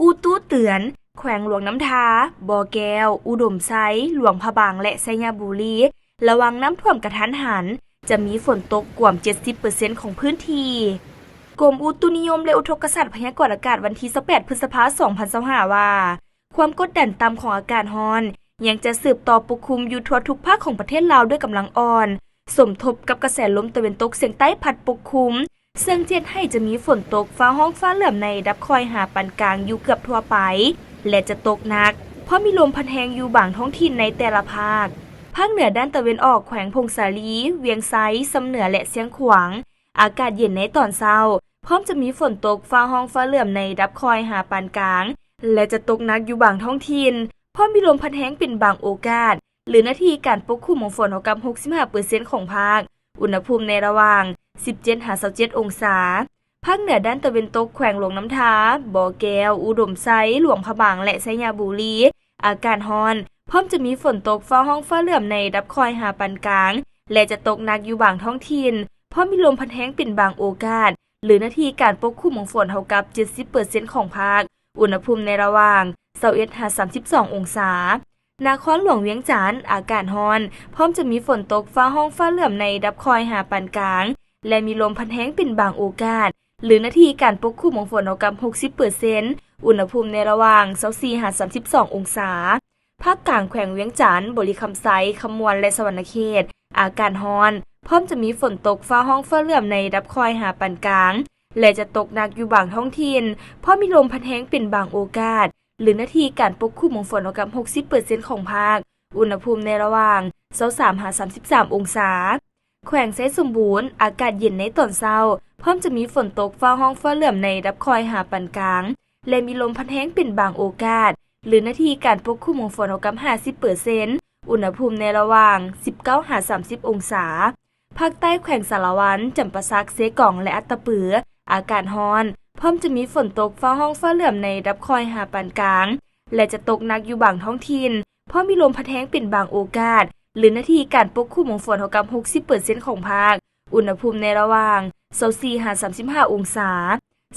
ອຸຕຸເຕືອນ ແຂວງຫຼວງນ້ຳທາ, ບໍ່ແກ້ວ, ອຸດົມໄຊ, ຫຼວງພະບາງ ແລະ ໄຊຍະບູລີ ລະວັງນ້ຳຖ້ວມກະທັນຫັນ, ຈະມີຝົນຕົກກວມເຈັດສິບເປີເຊັນຂອງພື້ນທີ່. ກົມອຸຕຸນິຍົມ ແລະ ອຸທົກກະສັດພະຍາກອນອາກາດວັນທີຊາວແປດ ພຶດສະພາ ສອງພັນຊາວຫ້າ ວ່າ ຄວາມກົດດັນຕ່ຳຂອງອາກາດຮ້ອນ ຍັງຈະສືບຕໍ່ປົກຄຸມຢູ່ທົ່ວທຸກພາກຂອງປະເທດລາວດ້ວຍກຳລັງອ່ອນ, ສົມທົບກັບກະແສລົມຕາເວັນຕົກສຽງໃຕ້ພັດປົກຄຸມ, ເຊິ່ງຈະເຮັດໃຫ້ຈະມີຝົນຕົກຟ້າຮ້ອງຟ້າເຫຼື້ອມໃນລະດັບຄ່ອຍຫາປານກາງຢູ່ເກືອບທົ່ວໄປ ແລະ ຈະຕົກໜັກ, ພ້ອມມີລົມພັດແຮງຢູ່ບາງທ້ອງຖິ່ນໃນແຕ່ລະພາກ. ພາກເໜືອດ້ານຕາເວັນອອກ ແຂວງຜົ້ງສາລີ, ວຽງໄຊ, ຊຳເໜືອ ແລະ ຊຽງຂວາງ ອາກາດເຢັນໃນຕອນເຊົ້າ, ພ້ອມຈະມີຝົນຕົກຟ້າຮ້ອງຟ້າເຫຼື້ອມໃນລະດັບຄ່ອຍຫາປານກາງ ແລະ ຈະຕົກໜັກຢູ່ບາງທ້ອງຖິ່ນ, ພ້ອມມີລົມພັດແຮງເປັນບາງໂອກາດ ຫຼື ໜ້າທີ່ການປົກຄຸມຂອງຝົນເທົ່າກັບຫົກສິບຫ້າເປີເຊັນຂອງພາກ, ອຸນຫະພູມໃນລະຫວ່າງສິບເຈັດຫາຊາວເຈັດອົງສາ. ພາກເໜືອດ້ານຕາເວັນຕົກ ແຂວງຫຼວງນ້ຳທາ, ບໍ່ແກ້ວ, ອຸດົມໄຊ, ຫຼວງພະບາງ ແລະ ໄຊຍະບູລີ ອາກາດຮ້ອນ, ພ້ອມຈະມີຝົນຕົກຟ້າຮ້ອງຟ້າເຫຼື້ອມໃນລະດັບຄ່ອຍຫາປານກາງ ແລະ ຈະຕົກໜັກຢູ່ບາງທ້ອງຖິ່ນ, ພ້ອມມີລົມພັດແຮງເປັນບາງໂອກາດ ຫຼື ໜ້າທີ່ການປົກຄຸມຂອງຝົນເທົ່າກັບເຈັດສິບເປີເຊັນຂອງພາກ, ອຸນຫະພູມໃນລະຫວ່າງຊາວເອັດຫາສາມສິບສອງອົງສາ. ນະຄອນຫຼວງວຽງຈັນ ອາກາດຮ້ອນ, ພ້ອມຈະມີຝົນຕົກຟ້າຮ້ອງຟ້າເຫຼື້ອມໃນລະດັບຄ່ອຍຫາປານກາງ ແລະ ມີລົມພັດແຮງເປັນບາງໂອກາດ ຫຼື ໜ້າທີ່ການປົກຄຸມຂອງຝົນເທົ່າກັບຫົກສິບເປີເຊັນ, ອຸນຫະພູມໃນລະຫວ່າງຊາວສີ່ຫາສາມສິບສອງອົງສາ. ພາກກາງ ແຂວງວຽງຈັນ, ບໍລິຄຳໄຊ, ຄຳມ່ວນ ແລະ ສະຫວັນນະເຂດ ອາກາດຮ້ອນ, ພ້ອມຈະມີຝົນຕົກຟ້າຮ້ອງຟ້າເຫຼື້ອມໃນລະດັບຄ່ອຍຫາປານກາງ ແລະ ຈະຕົກໜັກຢູ່ບາງທ້ອງຖິ່ນ, ພ້ອມມີລົມພັດແຮງເປັນບາງໂອກາດ ຫຼື ໜ້າທີ່ການປົກຄຸມຂອງຝົນເທົ່າກັບຫົກສິບເປີເຊັນຂອງພາກ, ອຸນຫະພູມໃນລະຫວ່າງຊາວສາມຫາສາມສິບສາມອົງສາ. ແຂວງໄຊສົມບູນ ອາກາດເຢັນໃນຕອນເຊົ້າ, ພ້ອມຈະມີຝົນຕົກຟ້າຮ້ອງຟ້າເຫຼື້ອມໃນລະດັບຄ່ອຍຫາປານກາງ ແລະ ມີລົມພັດແຮງເປັນບາງໂອກາດ ຫຼື ໜ້າທີ່ການປົກຄຸມຂອງຝົນເທົ່າກັບຫ້າສິບເປີເຊັນ, ອຸນຫະພູມໃນລະຫວ່າງສິບເກົ້າຫາສາມສິບອົງສາ. ພາກໃຕ້ ແຂວງສາລະວັນ, ຈຳປາສັກ, ເຊກອງ ແລະ ອັດຕະປື ອາກາດຮ້ອນ, ພ້ອມຈະມີຝົນຕົກຟ້າຮ້ອງຟ້າເຫຼື້ອມໃນລະດັບຄ່ອຍຫາປານກາງ ແລະ ຈະຕົກໜັກຢູ່ບາງທ້ອງຖິ່ນ, ພ້ອມມີລົມພັດແຮງເປັນບາງໂອກາດ ຫຼື ໜ້າທີ່ການປົກຄຸມຂອງຝົນເທົ່າກັບຫົກສິບເປີເຊັນຂອງພາກ, ອຸນຫະພູມໃນລະຫວ່າງຊາວສີ່ຫາສາມສິບຫ້າອົງສາ.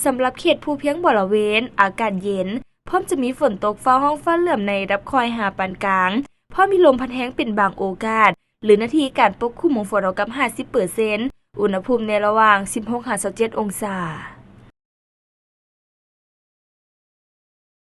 ສຳລັບເຂດພູພຽງບໍລະເວນ ອາກາດເຢັນ, ພ້ອມຈະມີຝົນຕົກຟ້າຮ້ອງຟ້າເຫຼື້ອມໃນລະດັບຄ່ອຍຫາປານກາງ, ພ້ອມມີລົມພັດແຮງເປັນບາງໂອກາດ ຫຼື ໜ້າທີ່ການປົກຄຸມຂອງຝົນເທົ່າກັບຫ້າສິບເປີເຊັນ, ອຸນຫະພູມໃນລະຫວ່າງສິບຫົກຫາຊາວເຈັດອົງສາ.